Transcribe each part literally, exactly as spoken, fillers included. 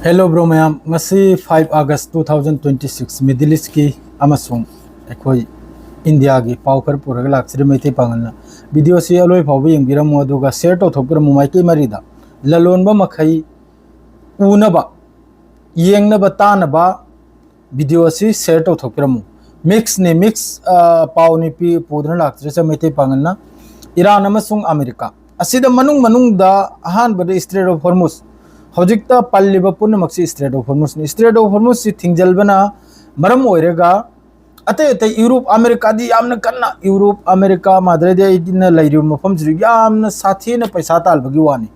Hello bro ꯃꯌꯥꯝ, ꯉꯁꯤ five August two thousand twenty six, Middle East ꯀꯤ ꯑꯃꯁꯨꯡ ꯑꯩꯈꯣꯏ ꯏꯟꯗꯤꯌꯥꯒꯤ ꯄꯥꯎ ꯈꯔ ꯄꯨꯔꯒ ꯂꯥꯛꯆꯔꯤ ꯃꯩꯇꯩ ꯄꯥꯉꯜꯅ꯫ Video ꯁꯤ ꯑꯂꯣꯏ ꯐꯥꯎꯕ ꯌꯦꯡꯕꯤꯔꯝꯃꯨ, ꯑꯗꯨꯒ share ꯇꯧꯊꯣꯛꯄꯤꯔꯝꯃꯨ ꯃꯥꯏꯀꯩ ꯃꯔꯤꯗ꯫ ꯂꯂꯣꯟꯕ ꯃꯈꯩ ꯎꯅꯕ, ꯌꯦꯡꯅꯕ, ꯇꯥꯅꯕ video ꯑꯁꯤ share ꯇꯧꯊꯣꯛꯄꯤꯔꯝꯃꯨ꯫ Mix ꯅꯤ, mix, ꯑ, ꯄꯥꯎꯅꯤ ꯄꯤ-, ꯄꯨꯗꯨꯅ ꯂꯥꯛꯆꯔꯤꯁꯦ ꯃꯩꯇꯩ ꯄꯥꯉꯜꯅ꯫ ꯏꯔꯥꯟ ꯑꯃꯁꯨꯡ ꯑꯃꯦꯔꯤꯀꯥ꯫ ꯑꯁꯤꯗ ꯃꯅꯨꯡ ꯃꯅꯨꯡꯗ ꯑꯍꯥꯟꯕꯗ Strait of Hormuz꯫ ꯍꯧꯖꯤꯛꯇ ꯄꯜꯂꯤꯕ ꯄꯨꯝꯅꯃꯛꯁꯤ Strait of Hormuz ꯅꯤ꯫ Strait of Hormuz ꯁꯤ ꯊꯤꯡꯖꯤꯜꯕꯅ ꯃꯔꯝ ꯑꯣꯏꯔꯒ ꯑꯇꯩ ꯑꯇꯩ ꯌꯨꯔꯣꯞ, ꯑꯃꯦꯔꯤꯀꯥꯗꯤ ꯌꯥꯝꯅ ꯀꯟꯅ, ꯌꯨꯔꯣꯞ, ꯑꯃꯦꯔꯤꯀꯥ, ꯃꯥꯗ꯭ꯔꯗꯤ ꯑꯩꯅ ꯂꯩꯔꯤꯕ ꯃꯐꯝꯁꯤꯁꯨ ꯌꯥꯝꯅ ꯁꯥꯊꯤꯅ ꯄꯩꯁꯥ ꯇꯥꯜꯕꯒꯤ ꯋꯥꯅꯤ꯫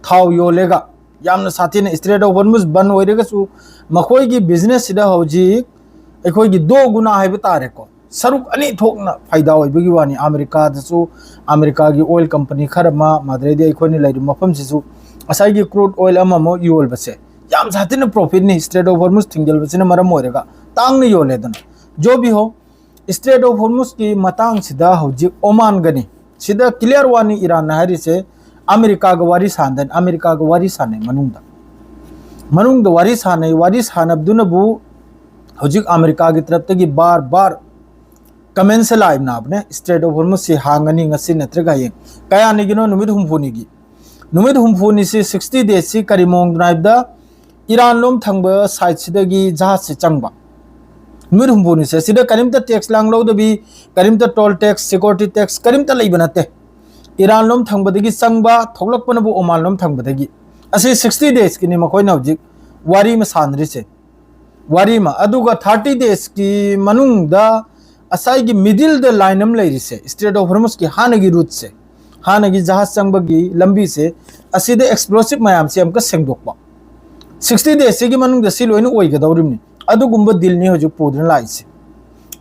ꯊꯥꯎ ꯌꯣꯜꯂꯦꯒ ꯌꯥꯝꯅ ꯁꯥꯊꯤꯅ Strait of Hormuz ꯕꯟ ꯑꯣꯏꯔꯒꯁꯨ ꯃꯈꯣꯏꯒꯤ business ꯁꯤꯗ ꯍꯧꯖꯤꯛ ꯑꯩꯈꯣꯏꯒꯤ ꯗꯣ ꯒꯨꯅꯥ ꯍꯥꯏꯕ ꯇꯥꯔꯦꯀꯣ, ꯁꯔꯨꯛ ꯑꯅꯤ ꯊꯣꯛꯅ ꯐꯥꯏꯗꯥ ꯑꯣꯏꯕꯒꯤ ꯋꯥꯅꯤ꯫ ꯑꯃꯦꯔꯤꯀꯥꯗꯁꯨ, ꯑꯃꯦꯔꯤꯀꯥꯒꯤ oil company ꯈꯔ ꯑꯃ, ꯃꯥꯗ꯭ꯔꯗꯤ ꯑꯩꯈꯣꯏꯅ ꯂꯩꯔꯤꯕ ꯃꯐꯝꯁꯤꯁꯨ ꯉꯁꯥꯏꯒꯤ crude oil ꯑꯃ ꯑꯃ ꯌꯣꯜꯕꯁꯦ ꯌꯥꯝ ꯁꯥꯊꯤꯅ profit ꯅꯤ꯫ Strait of Hormuz ꯊꯤꯡꯖꯤꯜꯕꯁꯤꯅ ꯃꯔꯝ ꯑꯣꯏꯔꯒ ꯇꯥꯡꯅ ꯌꯣꯜꯂꯦꯗꯅ꯫ ꯖꯣꯕꯤ ꯍꯣ, Strait of Hormuz ꯀꯤ ꯃꯇꯥꯡꯁꯤꯗ ꯍꯧꯖꯤꯛ ꯑꯣꯃꯥꯟꯒꯅꯤ꯫ ꯁꯤꯗ clear ꯋꯥꯅꯤ ꯏꯔꯥꯟꯅ ꯍꯥꯏꯔꯤꯁꯦ, ꯑꯃꯦꯔꯤꯀꯥꯒ ꯋꯥꯔꯤ ꯁꯥꯟꯗꯅ, ꯑꯃꯦꯔꯤꯀꯥꯒ ꯋꯥꯔꯤ ꯁꯥꯟꯅꯩ ꯃꯅꯨꯡꯗ꯫ ꯃꯅꯨꯡꯗ ꯋꯥꯔꯤ ꯁꯥꯟꯅꯩ, ꯋꯥꯔꯤ ꯁꯥꯟꯅꯕꯗꯨꯅꯕꯨ ꯍꯧꯖꯤꯛ ꯑꯃꯦꯔꯤꯀꯥꯒꯤ ꯇꯔꯞꯇꯒꯤ ꯕꯥꯔ ꯕꯥꯔ comment ꯁꯦ ꯂꯥꯛꯏꯕꯅꯦ, Strait of Hormuz ꯁꯤ ꯍꯥꯡꯒꯅꯤ ꯉꯁꯤ ꯅꯠꯇ꯭ꯔꯒ ꯍꯌꯦꯡ꯫ ꯀꯌꯥꯅꯤꯒꯤꯅꯣ? ꯅꯨꯃꯤꯠ ꯍꯨꯝꯐꯨꯅꯤꯒꯤ꯫ ꯅꯨꯃꯤꯠ ꯍꯨꯝꯐꯨꯅꯤꯁꯤ, sixty days ꯁꯤ ꯀꯔꯤ ꯃꯑꯣꯡꯗꯅꯣ ꯍꯥꯏꯕꯗ, ꯏꯔꯥꯟ ꯂꯣꯝ ꯊꯪꯕ side ꯁꯤꯗꯒꯤ ꯖꯍꯥꯖꯁꯤ ꯆꯪꯕ꯫ ꯅꯨꯃꯤꯠ ꯍꯨꯝꯐꯨꯅꯤꯁꯦ, ꯁꯤꯗ ꯀꯔꯤꯝꯇ tax ꯂꯥꯡ ꯂꯧꯗꯕꯤ, ꯀꯔꯤꯝꯇ toll tax, security tax ꯀꯔꯤꯝꯇ ꯂꯩꯕ ꯅꯠꯇꯦ꯫ ꯏꯔꯥꯟ ꯂꯣꯝ ꯊꯪꯕꯗꯒꯤ ꯆꯪꯕ, ꯊꯣꯛꯂꯛꯄꯅꯕꯨ ꯑꯣꯃꯥꯟ ꯂꯣꯝ ꯊꯪꯕꯗꯒꯤ꯫ ꯑꯁꯤ sixty days ꯀꯤꯅꯤ ꯃꯈꯣꯏꯅ ꯍꯧꯖꯤꯛ ꯋꯥꯔꯤ ꯑꯃ ꯁꯥꯟꯅꯔꯤꯁꯦ꯫ ꯋꯥꯔꯤ ꯑꯃ꯫ ꯑꯗꯨꯒ thirty days ꯀꯤ ꯃꯅꯨꯡꯗ ꯉꯁꯥꯏꯒꯤ middle ꯗ line ꯑꯃ ꯂꯩꯔꯤꯁꯦ, Strait of Hormuz ꯀꯤ ꯍꯥꯟꯅꯒꯤ route ꯁꯦ, ꯍꯥꯟꯅꯒꯤ ꯖꯍꯥꯖ ꯆꯪꯕꯒꯤ ꯂꯝꯕꯤꯁꯦ, ꯑꯁꯤꯗ explosive ꯃꯌꯥꯝꯁꯦ ꯑꯃꯨꯛꯀ ꯁꯦꯡꯗꯣꯛꯄ꯫ Sixty days ꯁꯤꯒꯤ ꯃꯅꯨꯡꯗ ꯁꯤ ꯂꯣꯏꯅ ꯑꯣꯏꯒꯗꯧꯔꯤꯕꯅꯤ꯫ ꯑꯗꯨꯒꯨꯝꯕ deal ꯅꯤ ꯍꯧꯖꯤꯛ ꯄꯨꯗꯨꯅ ꯂꯥꯛꯏꯁꯦ꯫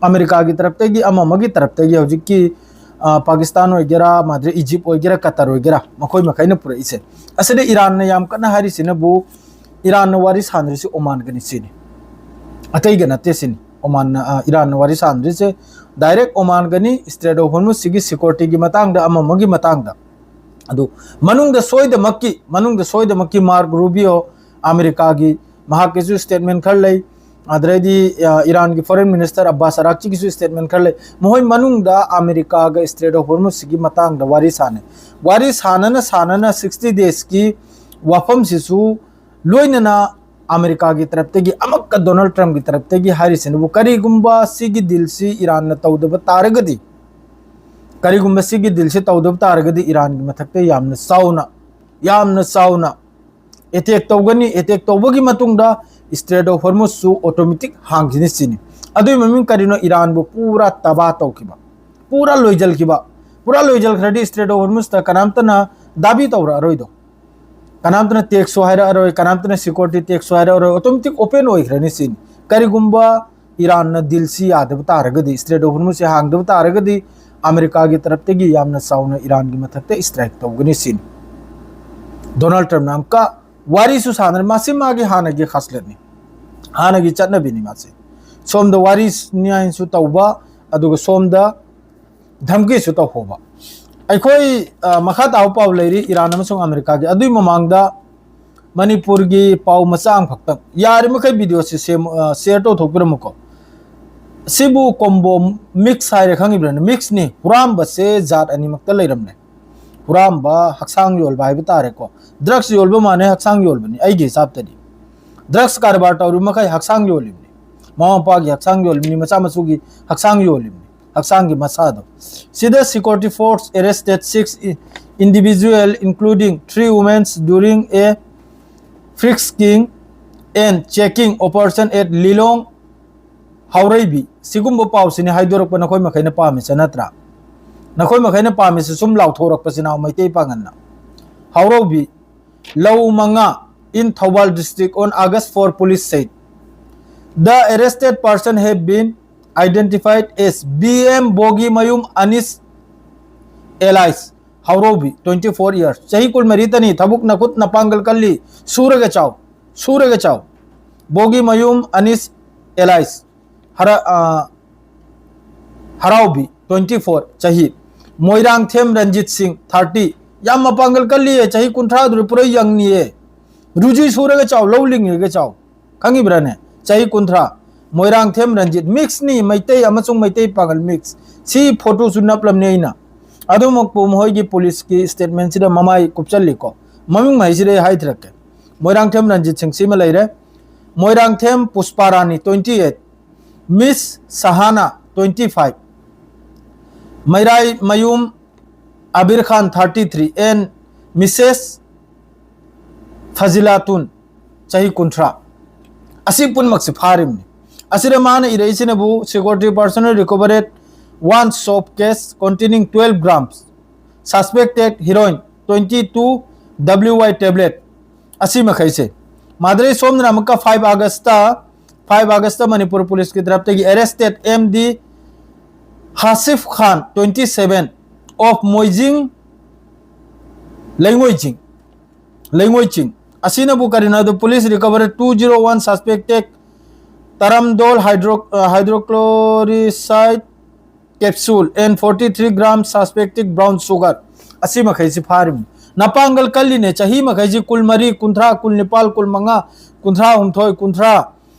ꯑꯃꯦꯔꯤꯀꯥꯒꯤ ꯇꯔꯞꯇꯒꯤ, ꯑꯃ ꯑꯃꯒꯤ ꯇꯔꯞꯇꯒꯤ, ꯍꯧꯖꯤꯛꯀꯤ, ꯑ, ꯄꯥꯀꯤꯁꯇꯥꯟ ꯑꯣꯏꯒꯦꯔꯥ, ꯃꯥꯗ꯭ꯔꯤ ꯏꯖꯤꯞ ꯑꯣꯏꯒꯦꯔꯥ, ꯀꯇꯔ ꯑꯣꯏꯒꯦꯔꯥ, ꯃꯈꯣꯏ ꯃꯈꯩꯅ ꯄꯨꯔꯛꯏꯁꯦ꯫ ꯑꯁꯤꯗ ꯏꯔꯥꯟꯅ ꯌꯥꯝ ꯀꯟꯅ ꯍꯥꯏꯔꯤꯁꯤꯅꯕꯨ, ꯏꯔꯥꯟꯅ ꯋꯥꯔꯤ ꯁꯥꯟꯅꯔꯤꯁꯤ ꯑꯣꯃꯥꯟꯒꯅꯤ ꯁꯤꯅꯤ, ꯑꯇꯩꯒ ꯅꯠꯇꯦ ꯁꯤꯅꯤ꯫ ꯑꯣꯃꯥꯟꯅ, ꯑ, ꯏꯔꯥꯟꯅ ꯋꯥꯔꯤ ꯁꯥꯟꯅꯔꯤꯁꯦ direct ꯑꯣꯃꯥꯟꯒꯅꯤ, Strait of Hormuz ꯁꯤꯒꯤ security ꯒꯤ ꯃꯇꯥꯡꯗ, ꯑꯃ ꯑꯃꯒꯤ ꯃꯇꯥꯡꯗ꯫ ꯑꯗꯨ ꯃꯅꯨꯡꯗ ꯁꯣꯏꯗꯃꯛꯀꯤ, ꯃꯅꯨꯡꯗ ꯁꯣꯏꯗꯃꯛꯀꯤ ꯃꯥꯔꯛ ꯔꯨꯕꯤꯌꯣ, ꯑꯃꯦꯔꯤꯀꯥꯒꯤ, ꯃꯍꯥꯛꯀꯤꯁꯨ statement ꯈꯔ ꯂꯩ, ꯑꯗꯩꯗꯤ, ꯑ, ꯏꯔꯥꯟꯒꯤ foreign minister ꯑꯕꯥꯁ ꯑꯔꯥꯛꯆꯤꯒꯤꯁꯨ statement ꯈꯔ ꯂꯩ꯫ ꯃꯈꯣꯏ ꯃꯅꯨꯡꯗ ꯑꯃꯦꯔꯤꯀꯥꯒ Strait of Hormuz ꯁꯤꯒꯤ ꯃꯇꯥꯡꯗ ꯋꯥꯔꯤ ꯁꯥꯟꯅꯩ꯫ ꯋꯥꯔꯤ ꯁꯥꯟꯅꯅ ꯁꯥꯟꯅꯅ sixty days ꯀꯤ ꯋꯥꯐꯝꯁꯤꯁꯨ ꯂꯣꯏꯅꯅ ꯑꯃꯦꯔꯤꯀꯥꯒꯤ ꯇꯔꯞꯇꯒꯤ ꯑꯃꯛꯀ ꯗꯣꯅꯥꯜꯗ ꯇ꯭ꯔꯝꯞꯀꯤ ꯇꯔꯞꯇꯒꯤ ꯍꯥꯏꯔꯤꯁꯤꯅꯕꯨ, ꯀꯔꯤꯒꯨꯝꯕ ꯁꯤꯒꯤ deal ꯁꯤ ꯏꯔꯥꯟꯅ ꯇꯧꯗꯕ ꯇꯥꯔꯒꯗꯤ, ꯀꯔꯤꯒꯨꯝꯕ ꯁꯤꯒꯤ deal ꯁꯤ ꯇꯧꯗꯕ ꯇꯥꯔꯒꯗꯤ ꯏꯔꯥꯟꯒꯤ ꯃꯊꯛꯇ ꯌꯥꯝꯅ ꯆꯥꯎꯅ, ꯌꯥꯝꯅ ꯆꯥꯎꯅ attack ꯇꯧꯒꯅꯤ꯫ Attack ꯇꯧꯕꯒꯤ ꯃꯇꯨꯡꯗ Strait of Hormuz ꯁꯨ automatic ꯍꯥꯡꯈꯤꯅꯤ ꯁꯤꯅꯤ꯫ ꯑꯗꯨꯒꯤ ꯃꯃꯤꯡ ꯀꯔꯤꯅꯣ? ꯏꯔꯥꯟꯕꯨ ꯄꯨꯔꯥ ꯇꯕꯥ ꯇꯧꯈꯤꯕ, ꯄꯨꯔꯥ ꯂꯣꯏꯖꯜꯈꯤꯕ꯫ ꯄꯨꯔꯥ ꯂꯣꯏꯖꯜꯈ꯭ꯔꯗꯤ Strait of Hormuz ꯇ ꯀꯅꯥꯝꯇꯅ ꯗꯥꯕꯤ ꯇꯧꯔꯛꯑꯔꯣꯏꯗꯣ, ꯀꯅꯥꯝꯇꯅ tax ꯁꯨ ꯍꯥꯏꯔꯛꯑꯔꯣꯏ, ꯀꯅꯥꯝꯇꯅ security tax ꯁꯨ ꯍꯥꯏꯔꯛꯑꯔꯣꯏ, automatic open ꯑꯣꯏꯈ꯭ꯔꯅꯤ ꯁꯤꯅꯤ꯫ ꯀꯔꯤꯒꯨꯝꯕ ꯏꯔꯥꯟꯅ deal ꯁꯤ ꯌꯥꯗꯕ ꯇꯥꯔꯒꯗꯤ, Strait of Hormuz ꯁꯤ ꯍꯥꯡꯗꯕ ꯇꯥꯔꯒꯗꯤ, ꯑꯃꯦꯔꯤꯀꯥꯒꯤ ꯇꯔꯞꯇꯒꯤ ꯌꯥꯝꯅ ꯆꯥꯎꯅ ꯏꯔꯥꯟꯒꯤ ꯃꯊꯛꯇ strike ꯇꯧꯒꯅꯤ ꯁꯤꯅꯤ꯫ ꯗꯣꯅꯥꯜꯗ ꯇ꯭ꯔꯝꯞꯅ ꯑꯃꯨꯛꯀ ꯋꯥꯔꯤꯁꯨ ꯁꯥꯟꯅꯔꯦ꯫ ꯃꯁꯤ ꯃꯥꯒꯤ ꯍꯥꯟꯅꯒꯤ ꯈꯥꯁꯂꯠꯅꯤ, ꯍꯥꯟꯅꯒꯤ ꯆꯠꯅꯕꯤꯅꯤ꯫ ꯃꯥꯁꯦ ꯁꯣꯝꯗ ꯋꯥꯔꯤ ꯅꯤꯉꯥꯏꯁꯨ ꯇꯧꯕ, ꯑꯗꯨꯒ ꯁꯣꯝꯗ ꯙꯝꯀꯤꯁꯨ ꯇꯧꯍꯧꯕ꯫ ꯑꯩꯈꯣꯏ, ꯑ, ꯃꯈꯥ ꯇꯥꯕ ꯄꯥꯎ ꯂꯩꯔꯤ ꯏꯔꯥꯟ ꯑꯃꯁꯨꯡ ꯑꯃꯦꯔꯤꯀꯥꯒꯤ꯫ ꯑꯗꯨꯒꯤ ꯃꯃꯥꯡꯗ ꯃꯅꯤꯄꯨꯔꯒꯤ ꯄꯥꯎ ꯃꯆꯥ ꯑꯃꯈꯛꯇꯪ, ꯌꯥꯔꯤꯃꯈꯩ video ꯁꯤ ꯁꯦꯝ-, ꯑ, share ꯇꯧꯊꯣꯛꯄꯤꯔꯝꯃꯨꯀꯣ꯫ ꯁꯤꯕꯨ combo mix ꯍꯥꯏꯔꯦ, ꯈꯪꯉꯤꯕ꯭ꯔꯥꯅꯦ? Mix ꯅꯤ꯫ ꯍꯨꯔꯥꯟꯕꯁꯦ ꯖꯥꯠ ꯑꯅꯤꯃꯛꯇ ꯂꯩꯔꯝꯂꯦ꯫ ꯍꯨꯔꯥꯟꯕ, ꯍꯛꯆꯥꯡ ꯌꯣꯜꯕ ꯍꯥꯏꯕ ꯇꯥꯔꯦꯀꯣ꯫ Drugs ꯌꯣꯜꯕ ꯃꯥꯟꯅꯩ, ꯍꯛꯆꯥꯡ ꯌꯣꯜꯕꯅꯤ ꯑꯩꯒꯤ ꯍꯤꯁꯥꯕꯇꯗꯤ꯫ Drugs ꯀꯔꯕꯥꯔ ꯇꯧꯔꯤꯕ ꯃꯈꯩ ꯍꯛꯆꯥꯡ ꯌꯣꯜꯂꯤꯕꯅꯤ꯫ ꯃꯃꯥ ꯃꯄꯥꯒꯤ ꯍꯛꯆꯥꯡ ꯌꯣꯜꯂꯤꯕꯅꯤ, ꯃꯆꯥ ꯃꯁꯨꯒꯤ ꯍꯛꯆꯥꯡ ꯌꯣꯜꯂꯤꯕꯅꯤ, ꯍꯛꯆꯥꯡꯒꯤ ꯃꯁꯥꯗꯣ꯫ ꯁꯤꯗ security force arrested six individual including three women during a frisking and checking operation at Lilong ꯍꯥꯎꯔꯩꯕꯤ꯫ ꯁꯤꯒꯨꯝꯕ ꯄꯥꯎꯁꯤꯅꯤ ꯍꯥꯏꯗꯣꯔꯛꯄ ꯅꯈꯣꯏ ꯃꯈꯩꯅ ꯄꯥꯝꯃꯤꯁꯦ ꯅꯠꯇ꯭ꯔꯥ? ꯅꯈꯣꯏ ꯃꯈꯩꯅ ꯄꯥꯝꯃꯤꯁꯦ ꯁꯨꯝ ꯂꯥꯎꯊꯣꯔꯛꯄꯁꯤ ꯅꯥꯎ ꯃꯩꯇꯩ ꯄꯥꯉꯜꯅ꯫ ꯍꯥꯎꯔꯧꯕꯤ, ꯂꯧ ꯃꯉꯥ in Thoubal district on August four, police said. The arrested person have been identified as B M Bogimayum Anis alias ꯍꯥꯎꯔꯧꯕꯤ, twenty four years꯫ ꯆꯍꯤ ꯀꯨꯟꯃꯔꯤ ꯇꯅꯤ꯫ ꯊꯕꯛ ꯅꯈꯨꯠ ꯅꯄꯥꯡꯒꯜ ꯀꯜꯂꯤ꯫ ꯁꯨꯔꯒ ꯆꯥꯎ꯫ ꯁꯨꯔꯒ ꯆꯥꯎ꯫ ꯕꯣꯒꯤꯃꯌꯨꯝ ꯑꯅꯤꯁ alias ꯍꯔ-, ꯑ, ꯍꯔꯥꯎꯕꯤ, twenty four ꯆꯍꯤ꯫ ꯃꯣꯏꯔꯥꯡꯊꯦꯝ ꯔꯟꯖꯤꯠ ꯁꯤꯡ, thirty꯫ ꯌꯥꯝ ꯃꯄꯥꯡꯒꯜ ꯀꯜꯂꯤꯌꯦ, ꯆꯍꯤ ꯀꯨꯟꯊ꯭ꯔꯥꯗꯨꯗꯤ ꯄꯨꯔꯥ young ꯅꯤꯌꯦ꯫ ꯔꯨꯖꯤ ꯁꯨꯔꯒ ꯆꯥꯎ, ꯂꯧ ꯂꯤꯡꯉꯒ ꯆꯥꯎ꯫ ꯈꯪꯉꯤꯕ꯭ꯔꯥꯅꯦ? ꯆꯍꯤ ꯀꯨꯟꯊ꯭ꯔꯥ꯫ ꯃꯣꯏꯔꯥꯡꯊꯦꯝ ꯔꯟꯖꯤꯠ, ꯃꯤꯛꯁꯅꯤ, ꯃꯩꯇꯩ ꯑꯃꯁꯨꯡ ꯃꯩꯇꯩ ꯄꯥꯒꯜ ꯃꯤꯛꯁ꯫ ꯁꯤ ꯐꯣꯇꯣꯁꯨ ꯅꯞꯂꯝꯅꯦ ꯑꯩꯅ꯫ ꯑꯗꯨꯃꯛꯄꯨ ꯃꯈꯣꯏꯒꯤ ꯄꯨꯂꯤꯁꯀꯤ ꯁ꯭ꯇꯦꯠꯃꯦꯟꯁꯤꯗ ꯃꯃꯥꯏ ꯀꯨꯞꯆꯜꯂꯤꯀꯣ꯫ ꯃꯃꯤꯡ ꯃꯍꯩꯁꯤꯗ ꯑꯩ ꯍꯥꯏꯗ꯭ꯔꯛꯀꯦ꯫ ꯃꯣꯏꯔꯥꯡꯊꯦꯝ ꯔꯟꯖꯤꯠ ꯁꯤꯡ ꯁꯤꯃ ꯂꯩꯔꯦ꯫ Moirangthem ꯄꯨꯁꯄꯥꯔꯥꯅꯤ, twenty eight꯫ ꯃꯤꯁ ꯁꯍꯥꯅꯥ, twenty five꯫ ꯃꯩꯔꯥꯏ ꯃꯌꯨꯝ ꯑꯕꯤꯔ ꯈꯥꯟ, thirty three, and ꯃꯤꯁꯦꯁ ꯐꯖꯤꯂꯥꯇꯨꯟ, ꯆꯍꯤ ꯀꯨꯟꯊ꯭ꯔꯥ꯫ ꯑꯁꯤ ꯄꯨꯝꯅꯃꯛꯁꯤ ꯐꯥꯔꯤꯕꯅꯤ꯫ ꯑꯁꯤꯗ ꯃꯥꯅ ꯏꯔꯛꯏꯁꯤꯅꯕꯨ, "Security personnel recovered one soap case containing twelve grams suspected heroin, twenty two W Y tablet", ꯑꯁꯤ ꯃꯈꯩꯁꯦ꯫ ꯃꯥꯗꯔꯤ ꯁꯣꯝꯗꯅ ꯑꯃꯨꯛꯀ five August, five August Manipur ꯄꯨꯂꯤꯁꯀꯤ ꯇꯔꯞꯇꯒꯤ "Arrested M D Hasif Khan, twenty seven, of Moijing, ꯂꯩꯉꯣꯏꯖꯤꯡ, ꯂꯩꯉꯣꯏꯆꯤꯡ", ꯑꯁꯤꯅꯕꯨ ꯀꯔꯤꯅꯣ ꯍꯥꯏꯕꯗ, "Police recovered two zero one suspected tramadol hydro-, uh, hydrochloride capsule and forty three gram suspected brown sugar", ꯑꯁꯤ ꯃꯈꯩꯁꯤ ꯐꯥꯔꯤꯕꯅꯤ꯫ ꯅꯄꯥꯡꯒꯜ ꯀꯜꯂꯤꯅꯦ, ꯆꯍꯤ ꯃꯈꯩꯁꯤ ꯀꯨꯟꯃꯔꯤ, ꯀꯨꯟꯊ꯭ꯔꯥ, ꯀꯨꯟꯅꯤꯄꯥꯜ, ꯀꯨꯟꯃꯉꯥ, ꯀꯨꯟꯊ꯭ꯔꯥꯍꯨꯝꯗꯣꯏ, ꯀꯨꯟꯊ꯭ꯔꯥ,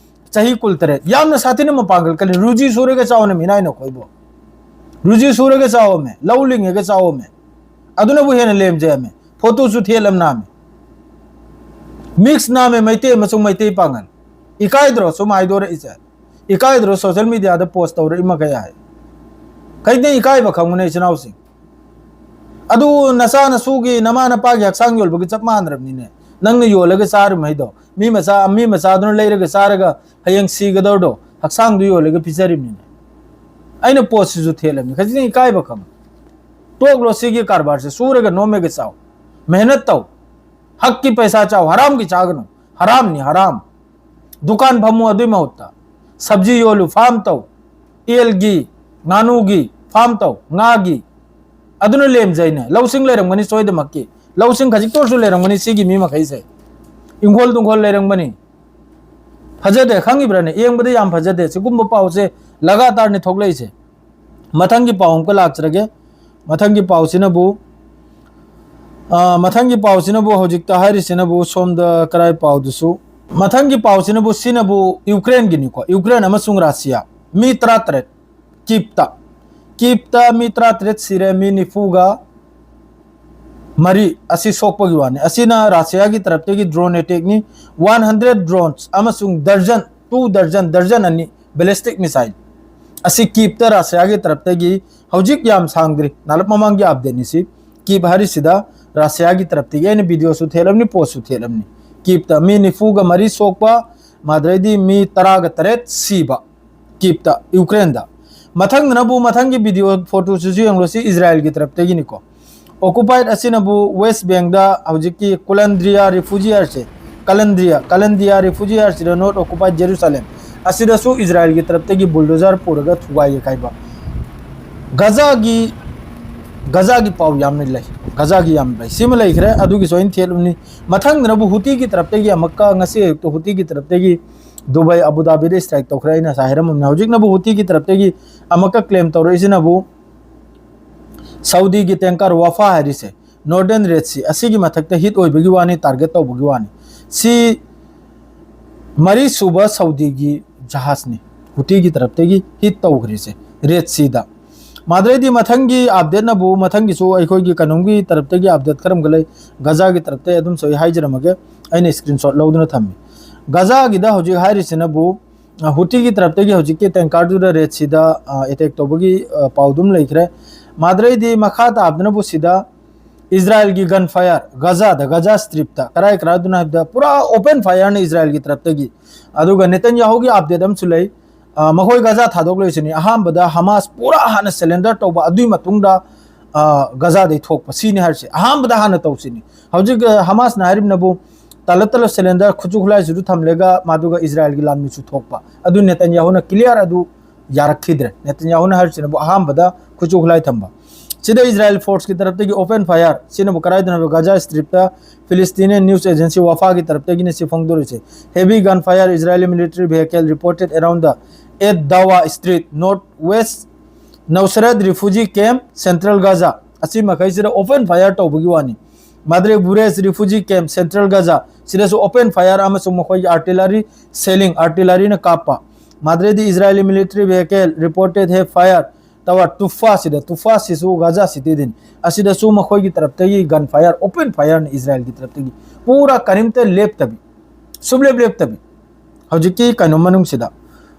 ꯆꯍꯤ ꯀꯨꯟꯇꯔꯦꯠ꯫ ꯌꯥꯝꯅ ꯁꯥꯊꯤꯅ ꯃꯄꯥꯡꯒꯜ ꯀꯜꯂꯤ꯫ ꯔꯨꯖꯤ ꯁꯨꯔꯒ ꯆꯥꯎꯅ ꯃꯤꯅꯥꯏꯅ ꯑꯩꯈꯣꯏꯕꯨ꯫ ꯔꯨꯖꯤ ꯁꯨꯔꯒ ꯆꯥꯎꯔꯝꯃꯦ, ꯂꯧ ꯂꯤꯡꯉꯒ ꯆꯥꯎꯔꯝꯃꯦ꯫ ꯑꯗꯨꯅꯕꯨ ꯍꯦꯟꯅ ꯂꯦꯝꯖꯔꯝꯃꯦ꯫ ꯐꯣꯇꯣꯁꯨ ꯊꯦꯠꯂꯝꯅꯥꯃꯦ꯫ ꯃꯤꯛꯁ ꯅꯥꯃꯦ, ꯃꯩꯇꯩ ꯑꯃꯁꯨꯡ ꯃꯩꯇꯩ ꯄꯥꯉꯜ꯫ ꯏꯀꯥꯏꯗ꯭ꯔꯣ ꯁꯨꯝ ꯍꯥꯏꯗꯣꯔꯛꯏꯁꯦ? ꯏꯀꯥꯏꯗ꯭ꯔꯣ social media ꯗ post ꯇꯧꯔꯛꯏ ꯃꯈꯩ ꯍꯥꯏ? ꯀꯩꯗꯩ ꯏꯀꯥꯏꯕ ꯈꯪꯕꯅꯦ ꯏꯆꯤꯟ ꯏꯅꯥꯎꯁꯤꯡ? ꯑꯗꯨ ꯅꯆꯥ ꯅꯁꯨꯒꯤ, ꯅꯃꯥ ꯅꯄꯥꯒꯤ ꯍꯛꯆꯥꯡ ꯌꯣꯜꯕꯒ ꯆꯞ ꯃꯥꯟꯅꯔꯕꯅꯤꯅꯦ꯫ ꯅꯪꯅ ꯌꯣꯜꯂꯒ ꯆꯥꯔꯤꯕ ꯃꯍꯩꯗꯣ, ꯃꯤ ꯃꯆꯥ, ꯃꯤ ꯃꯆꯥꯗꯨꯅ ꯂꯩꯔꯒ ꯆꯥꯔꯒ ꯍꯌꯦꯡ ꯁꯤꯒꯗꯧꯔꯗꯣ, ꯍꯛꯆꯥꯡꯗꯨ ꯌꯣꯜꯂꯒ ꯄꯤꯖꯔꯤꯕꯅꯤꯅꯦ꯫ ꯑꯩꯅ post ꯁꯤꯁꯨ ꯊꯦꯠꯂꯕꯅꯤ꯫ ꯈꯖꯤꯛꯇꯪ ꯏꯀꯥꯏꯕ ꯈꯪꯉꯨ꯫ ꯇꯣꯛꯂꯣ ꯁꯤꯒꯤ ꯀꯔꯕꯥꯔꯁꯦ꯫ ꯁꯨꯔꯒ ꯅꯣꯝꯃꯒ ꯆꯥꯎ꯫ ꯃꯦꯍꯅꯠ ꯇꯧ꯫ ꯍꯛꯀꯤ ꯄꯩꯁꯥ ꯆꯥꯎ, ꯍꯔꯥꯝꯒꯤ ꯆꯥꯒꯅꯨ꯫ ꯍꯔꯥꯝꯅꯤ, ꯍꯔꯥꯝ꯫ ꯗꯨꯀꯥꯟ ꯐꯝꯃꯨ ꯑꯗꯨꯏ ꯃꯍꯨꯠꯇ꯫ ꯁꯕꯖꯤ ꯌꯣꯜꯂꯨ, farm ꯇꯧ꯫ ꯌꯦꯟꯒꯤ, ꯉꯥꯅꯨꯒꯤ farm ꯇꯧ, ꯉꯥꯒꯤ꯫ ꯑꯗꯨꯅ ꯂꯦꯝꯖꯩꯅꯦ꯫ ꯂꯧꯁꯤꯡ ꯂꯩꯔꯝꯒꯅꯤ ꯁꯣꯏꯗꯃꯛꯀꯤ꯫ ꯂꯧꯁꯤꯡ ꯈꯖꯤꯛꯇ ꯑꯣꯏꯔꯁꯨ ꯂꯩꯔꯝꯒꯅꯤ ꯁꯤꯒꯤ ꯃꯤ ꯃꯈꯩꯁꯦ꯫ ꯏꯪꯈꯣꯜ ꯇꯨꯡꯈꯣꯜ ꯂꯩꯔꯝꯒꯅꯤ꯫ ꯐꯖꯗꯦ, ꯈꯪꯉꯤꯕ꯭ꯔꯥꯅꯦ? ꯌꯦꯡꯕꯗ ꯌꯥꯝ ꯐꯖꯗꯦ꯫ ꯁꯤꯒꯨꯝꯕ ꯄꯥꯎꯁꯦ ꯂꯒꯥꯇꯥꯔꯅꯤ ꯊꯣꯛꯂꯛꯏꯁꯦ꯫ ꯃꯊꯪꯒꯤ ꯄꯥꯎ ꯑꯃꯨꯛꯀ ꯂꯥꯛꯆꯔꯒꯦ꯫ ꯃꯊꯪꯒꯤ ꯄꯥꯎꯁꯤꯅꯕꯨ, ꯑꯥ, ꯃꯊꯪꯒꯤ ꯄꯥꯎꯁꯤꯅꯕꯨ, ꯍꯧꯖꯤꯛꯇ ꯍꯥꯏꯔꯤꯁꯤꯅꯕꯨ, ꯁꯣꯝꯗ ꯀꯔꯥꯏ ꯄꯥꯎꯗꯨꯁꯨ, ꯃꯊꯪꯒꯤ ꯄꯥꯎꯁꯤꯅꯕꯨ, ꯁꯤꯅꯕꯨ ꯌꯨꯀ꯭ꯔꯦꯟꯒꯤꯅꯤꯀꯣ, ꯌꯨꯀ꯭ꯔꯦꯟ ꯑꯃꯁꯨꯡ ꯔꯁꯤꯌꯥ, ꯃꯤ ꯇꯔꯥꯇꯔꯦꯠ, ꯀꯤꯞꯇ, ꯀꯤꯞꯇ ꯃꯤ ꯇꯔꯥꯇꯔꯦꯠ ꯁꯤꯔꯦ, ꯃꯤ ꯅꯤꯐꯨꯒ ꯃꯔꯤ ꯑꯁꯤ ꯁꯣꯛꯄꯒꯤ ꯋꯥꯅꯤ꯫ ꯑꯁꯤꯅ ꯔꯁꯤꯌꯥꯒꯤ ꯇꯔꯞꯇꯒꯤ drone attackꯅꯤ꯫ One hundred drones ꯑꯃꯁꯨꯡ ꯗꯔꯖꯟ, two ꯗꯔꯖꯟ, ꯗꯔꯖꯟ ꯑꯅꯤ ballistic missile ꯑꯁꯤ ꯀꯤꯞꯇ ꯔꯁꯤꯌꯥꯒꯤ ꯇꯔꯞꯇꯒꯤ, ꯍꯧꯖꯤꯛ ꯌꯥꯝ ꯁꯥꯡꯗ꯭ꯔꯤ, ꯅꯥꯂꯞ ꯃꯃꯥꯡꯒꯤ updateꯅꯤ ꯁꯤ꯫ ꯀꯤꯞ ꯍꯥꯏꯔꯤꯁꯤꯗ ꯔꯁꯤꯌꯥꯒꯤ ꯇꯔꯞꯇꯒꯤ꯫ ꯑꯩꯅ videoꯁꯨ ꯊꯦꯠꯂꯝꯅꯤ, postꯁꯨ ꯊꯦꯠꯂꯝꯅꯤ꯫ ꯀꯤꯞꯇ ꯃꯤ ꯅꯤꯐꯨꯒ ꯃꯔꯤ ꯁꯣꯛꯄ, ꯃꯥꯗ꯭ꯔꯩꯗꯤ ꯃꯤ ꯇꯔꯥꯒ ꯇꯔꯦꯠ ꯁꯤꯕ꯫ ꯀꯤꯞꯇ, ꯌꯨꯀ꯭ꯔꯦꯟꯗ꯫ ꯃꯊꯪꯗꯅꯕꯨ, ꯃꯊꯪꯒꯤ video photoꯁꯤꯁꯨ ꯌꯦꯡꯂꯨꯁꯤ, ꯏꯖꯔꯥꯏꯜꯒꯤ ꯇꯔꯞꯇꯒꯤꯅꯤꯀꯣ꯫ Occupied ꯑꯁꯤꯅꯕꯨ West Bankꯗ ꯍꯧꯖꯤꯛꯀꯤ ꯀꯨꯂꯟꯗ꯭ꯔꯤꯌꯥ refugee ꯍꯥꯏꯔꯁꯦ, ꯀꯂꯟꯗ꯭ꯔꯤꯌꯥ, ꯀꯂꯟꯗ꯭ꯔꯤꯌꯥ refugee ꯍꯥꯏꯔꯁꯤꯗ North Occupied Jerusalem ꯑꯁꯤꯗꯁꯨ ꯏꯖꯔꯥꯏꯜꯒꯤ ꯇꯔꯞꯇꯒꯤ bulldozer ꯄꯨꯔꯒ ꯊꯨꯒꯥꯏ ꯌꯩꯈꯥꯏꯕ꯫ ꯒꯖꯥꯒꯤ, ꯒꯖꯥꯒꯤ ꯄꯥꯎ ꯌꯥꯝꯅ ꯂꯩ, ꯒꯖꯥꯒꯤ ꯌꯥꯝ ꯂꯩ꯫ ꯁꯤꯃ ꯂꯩꯈ꯭ꯔꯦ, ꯑꯗꯨꯒꯤꯁꯨ ꯑꯩꯅ ꯊꯦꯠꯂꯨꯅꯤ꯫ ꯃꯊꯪꯗꯅꯕꯨ ꯍꯨꯇꯤꯒꯤ ꯇꯔꯞꯇꯒꯤ ꯑꯃꯨꯛꯀ, ꯉꯁꯤ ꯑꯌꯨꯛꯇ ꯍꯨꯇꯤꯒꯤ ꯇꯔꯞꯇꯒꯤ ꯗꯨꯕꯥꯏ, ꯑꯕꯨ ꯙꯥꯕꯤꯗ strike ꯇꯧꯈ꯭ꯔꯦ, ꯑꯩꯅ ꯉꯁꯥꯏ ꯍꯥꯏꯔꯝꯃꯕꯅꯤ꯫ ꯍꯧꯖꯤꯛꯅꯕꯨ ꯍꯨꯇꯤꯒꯤ ꯇꯔꯞꯇꯒꯤ ꯑꯃꯨꯛꯀ claim ꯇꯧꯔꯛꯏꯁꯤꯅꯕꯨ ꯁꯥꯎꯗꯤꯒꯤ tanker ꯋꯥꯐꯥ ꯍꯥꯏꯔꯤꯁꯦ, Northern Red Sea ꯑꯁꯤꯒꯤ ꯃꯊꯛꯇ hit ꯑꯣꯏꯕꯒꯤ ꯋꯥꯅꯤ, target ꯇꯧꯕꯒꯤ ꯋꯥꯅꯤ꯫ ꯁꯤ ꯃꯔꯤꯁꯨꯕ ꯁꯥꯎꯗꯤꯒꯤ ꯖꯍꯥꯖꯅꯤ ꯍꯨꯇꯤꯒꯤ ꯇꯔꯞꯇꯒꯤ hit ꯇꯧꯈ꯭ꯔꯤꯁꯦ Red Seaꯗ꯫ ꯃꯥꯗ꯭ꯔꯩꯗꯤ ꯃꯊꯪꯒꯤ updateꯅꯕꯨ, ꯃꯊꯪꯒꯤꯁꯨ ꯑꯩꯈꯣꯏꯒꯤ ꯀꯩꯅꯣꯝꯒꯤ ꯇꯔꯞꯇꯒꯤ update ꯈꯔ ꯑꯃꯒ ꯂꯩ, ꯒꯖꯥꯒꯤ ꯇꯔꯞꯇꯒꯤ ꯑꯗꯨꯝꯁꯨ ꯑꯩ ꯍꯥꯏꯖꯔꯝꯃꯒꯦ, ꯑꯩꯅ screenshot ꯂꯧꯗꯨꯅ ꯊꯝꯃꯤ꯫ ꯒꯖꯥꯒꯤꯗ ꯍꯧꯖꯤꯛ ꯍꯥꯏꯔꯤꯁꯤꯅꯕꯨ, ꯑ, ꯍꯨꯇꯤꯒꯤ ꯇꯔꯞꯇꯒꯤ ꯍꯧꯖꯤꯛꯀꯤ tankerꯗꯨꯗ Red Seaꯗ, ꯑ, attack ꯇꯧꯕꯒꯤ, ꯑ, ꯄꯥꯎꯗꯨꯝ ꯂꯩꯈ꯭ꯔꯦ꯫ ꯃꯥꯗ꯭ꯔꯩꯗꯤ ꯃꯈꯥ ꯇꯥꯕꯗꯅꯕꯨ ꯁꯤꯗ ꯏꯖꯔꯥꯏꯜꯒꯤ gun fire, ꯒꯖꯥꯗ, ꯒꯖꯥ Stripꯇ, ꯀꯔꯥꯏ ꯀꯔꯥꯏꯗꯅꯣ ꯍꯥꯏꯕꯗ ꯄꯨꯔꯥ open fireꯅꯤ ꯏꯖꯔꯥꯏꯜꯒꯤ ꯇꯔꯞꯇꯒꯤ꯫ ꯑꯗꯨꯒ ꯅꯦꯇꯟꯌꯥꯍꯨꯒꯤ update ꯑꯃꯁꯨ ꯂꯩ꯫ ꯑ, ꯃꯈꯣꯏ ꯒꯖꯥ ꯊꯥꯗꯣꯛꯂꯣꯏꯁꯤꯅꯤ꯫ ꯑꯍꯥꯟꯕꯗ ꯍꯃꯥꯁ ꯄꯨꯔꯥ ꯍꯥꯟꯅ surrender ꯇꯧꯕ, ꯑꯗꯨꯒꯤ ꯃꯇꯨꯡꯗ, ꯑ, ꯒꯖꯥꯗꯩ ꯊꯣꯛꯄ, ꯁꯤꯅꯤ ꯍꯥꯏꯔꯤꯁꯦ꯫ ꯑꯍꯥꯟꯕꯗ ꯍꯥꯟꯅ ꯇꯧꯁꯤꯅꯤ꯫ ꯍꯧꯖꯤꯛ, ꯑ, ꯍꯃꯥꯁꯅ ꯍꯥꯏꯔꯤꯕꯅꯕꯨ ꯇꯂꯞ ꯇꯂꯞ surrender, ꯈꯨꯠꯁꯨ ꯈꯨꯠꯂꯥꯏꯁꯤꯁꯨ ꯊꯝꯂꯒ ꯃꯗꯨꯒ ꯏꯖꯔꯥꯏꯜꯒꯤ ꯂꯥꯟꯃꯤꯁꯨ ꯊꯣꯛꯄ꯫ ꯑꯗꯨ ꯅꯦꯇꯟꯌꯥꯍꯨꯅ clear ꯑꯗꯨ ꯌꯥꯔꯛꯈꯤꯗ꯭ꯔꯦ꯫ ꯅꯦꯇꯟꯌꯥꯍꯨꯅ ꯍꯥꯏꯔꯤꯁꯤꯅꯕꯨ ꯑꯍꯥꯟꯕꯗ ꯈꯨꯠꯁꯨ ꯈꯨꯠꯂꯥꯏ ꯊꯝꯕ꯫ ꯁꯤꯗ ꯏꯖꯔꯥꯏꯜ forceꯀꯤ ꯇꯔꯞꯇꯒꯤ open fire, ꯁꯤꯅꯕꯨ ꯀꯗꯥꯏꯗꯅꯣ ꯍꯥꯏꯕ ꯒꯖꯥ Stripꯇ Palestinian news agency ꯋꯥꯐꯥꯒꯤ ꯇꯔꯞꯇꯒꯤꯅ ꯁꯤ ꯐꯣꯡꯗꯣꯔꯤꯁꯦ꯫ Heavy gun fire, Israeli military vehicle reported around the Ed Dawa Street, northwest Nuseirat refugee camp, central Gaza꯫ ꯑꯁꯤ ꯃꯈꯩꯁꯤꯗ open fire ꯇꯧꯕꯒꯤ ꯋꯥꯅꯤ꯫ ꯃꯥꯗ꯭ꯔꯦ Bureij refugee camp, central Gaza, ꯁꯤꯗꯁꯨ open fire ꯑꯃꯁꯨꯡ ꯃꯈꯣꯏꯒꯤ artillery, shelling, artilleryꯅ ꯀꯥꯞꯄ꯫ ꯃꯥꯗ꯭ꯔꯦꯗꯤ Israeli military vehicle reported have fire ꯇꯋꯥꯔ ꯇꯨꯐꯥꯁꯤꯗ, ꯇꯨꯐꯥꯁꯤꯁꯨ ꯒꯥꯖꯥ ꯁꯤꯇꯤꯗꯤꯟ, ꯑꯁꯤꯗꯁꯨ ꯃꯈꯣꯏꯒꯤ ꯇꯔꯞꯇꯒꯤ gun fire, open fireꯅ ꯏꯁꯔꯥꯌꯦꯜꯒꯤ ꯇꯔꯞꯇꯒꯤ ꯄꯨꯔꯥ ꯀꯔꯤꯝꯇ ꯂꯦꯞꯇꯕꯤ, ꯁꯨꯡꯂꯦꯞ ꯂꯦꯞꯇꯕꯤ꯫ ꯍꯧꯖꯤꯛꯀꯤ ꯀꯩꯅꯣ ꯃꯅꯨꯡꯁꯤꯗ,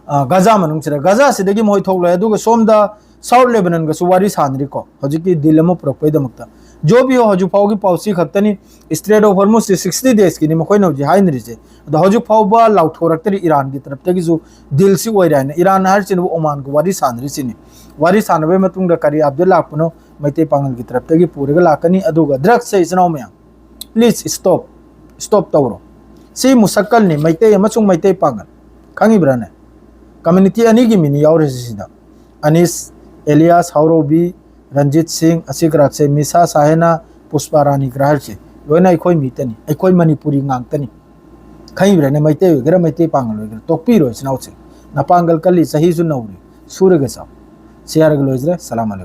ꯑ, ꯒꯥꯖꯥ ꯃꯅꯨꯡꯁꯤꯗ, ꯒꯥꯖꯥꯁꯤꯗꯒꯤ ꯃꯈꯣꯏ ꯊꯣꯛꯂꯣꯏ꯫ ꯑꯗꯨꯒ ꯁꯣꯝꯗ South Lebanonꯒꯁꯨ ꯋꯥꯔꯤ ꯁꯥꯅꯔꯤꯀꯣ, ꯍꯧꯖꯤꯛꯀꯤ deal ꯑꯃ ꯄꯨꯔꯛꯄꯩꯗꯃꯛꯇ꯫ ꯖꯣ ꯕꯤꯌꯣ ꯍꯧꯖꯤꯛ ꯐꯥꯎꯒꯤ ꯄꯥꯎꯁꯤ ꯈꯛꯇꯅꯤ, Strait of Hormuzꯁꯤ sixty daysꯀꯤꯅꯤ ꯃꯈꯣꯏꯅ ꯍꯧꯖꯤꯛ ꯍꯥꯏꯅꯔꯤꯁꯦ꯫ ꯑꯗꯣ ꯍꯧꯖꯤꯛ ꯐꯥꯎꯕ ꯂꯥꯎꯊꯣꯔꯛꯇ꯭ꯔꯤ ꯏꯔꯥꯟꯒꯤ ꯇꯔꯞꯇꯒꯤꯁꯨ dealꯁꯤ ꯑꯣꯏꯔꯦ ꯍꯥꯏꯅ꯫ ꯏꯔꯥꯟ ꯍꯥꯏꯔꯤꯁꯤꯅꯕꯨ ꯑꯣꯃꯥꯟꯒ ꯋꯥꯔꯤ ꯁꯥꯅꯔꯤꯁꯤꯅꯤ꯫ ꯋꯥꯔꯤ ꯁꯥꯟꯅꯕꯒꯤ ꯃꯇꯨꯡꯗ ꯀꯔꯤ update ꯂꯥꯛꯄꯅꯣ ꯃꯩꯇꯩ ꯄꯥꯉꯜꯒꯤ ꯇꯔꯞꯇꯒꯤ ꯄꯨꯔꯒ ꯂꯥꯛꯀꯅꯤ꯫ ꯑꯗꯨꯒ drugsꯁꯦ, ꯏꯆꯤꯟ ꯏꯅꯥꯎ ꯃꯌꯥꯝ, please stop, stop ꯇꯧꯔꯣ꯫ ꯁꯤ ꯃꯨꯁꯛꯀꯜꯅꯤ, ꯃꯩꯇꯩ ꯑꯃꯁꯨꯡ ꯃꯩꯇꯩ ꯄꯥꯉꯜ, ꯈꯪꯉꯤꯕ꯭ꯔꯥꯅꯦ? Community ꯑꯅꯤꯒꯤ ꯃꯤꯅꯤ ꯌꯥꯎꯔꯤꯁꯤ ꯁꯤꯗ꯫ ꯑꯅꯤꯁ, ꯑꯦꯂꯤꯌꯥꯁ, ꯍꯥꯎꯔꯧꯕꯤ, ꯔꯟꯖꯤꯠ ꯁꯤꯡ, ꯑꯁꯤ ꯀꯔꯥꯛꯁꯦ, ꯃꯤꯁꯥ ꯁꯥꯍꯦꯅꯥ, ꯄꯨꯁꯄꯥ ꯔꯥꯅꯤ ꯒ꯭ꯔꯥꯍꯔꯁꯦ ꯂꯣꯏꯅ ꯑꯩꯈꯣꯏ ꯃꯤꯇꯅꯤ, ꯑꯩꯈꯣꯏ ꯃꯅꯤꯄꯨꯔꯤ ꯉꯥꯛꯇꯅꯤ꯫ ꯈꯪꯉꯤꯕ꯭ꯔꯥꯅꯦ? ꯃꯩꯇꯩ ꯑꯣꯏꯒꯦꯔꯥ ꯃꯩꯇꯩ ꯄꯥꯉꯜ ꯑꯣꯏꯒꯦꯔꯥ, ꯇꯣꯛꯄꯤꯔꯣ ꯏꯆꯤꯟ ꯏꯅꯥꯎꯁꯤꯡ꯫ ꯅꯄꯥꯡꯒꯜ ꯀꯜꯂꯤ, ꯆꯍꯤꯁꯨ ꯅꯧꯔꯤ, ꯁꯨꯔꯒ ꯆꯥꯎ꯫ ꯁꯤ ꯍꯥꯏꯔꯒ ꯂꯣꯏꯖꯔꯦ꯫ ꯁꯂꯥꯝ ꯑꯂꯩꯀꯨꯝ꯫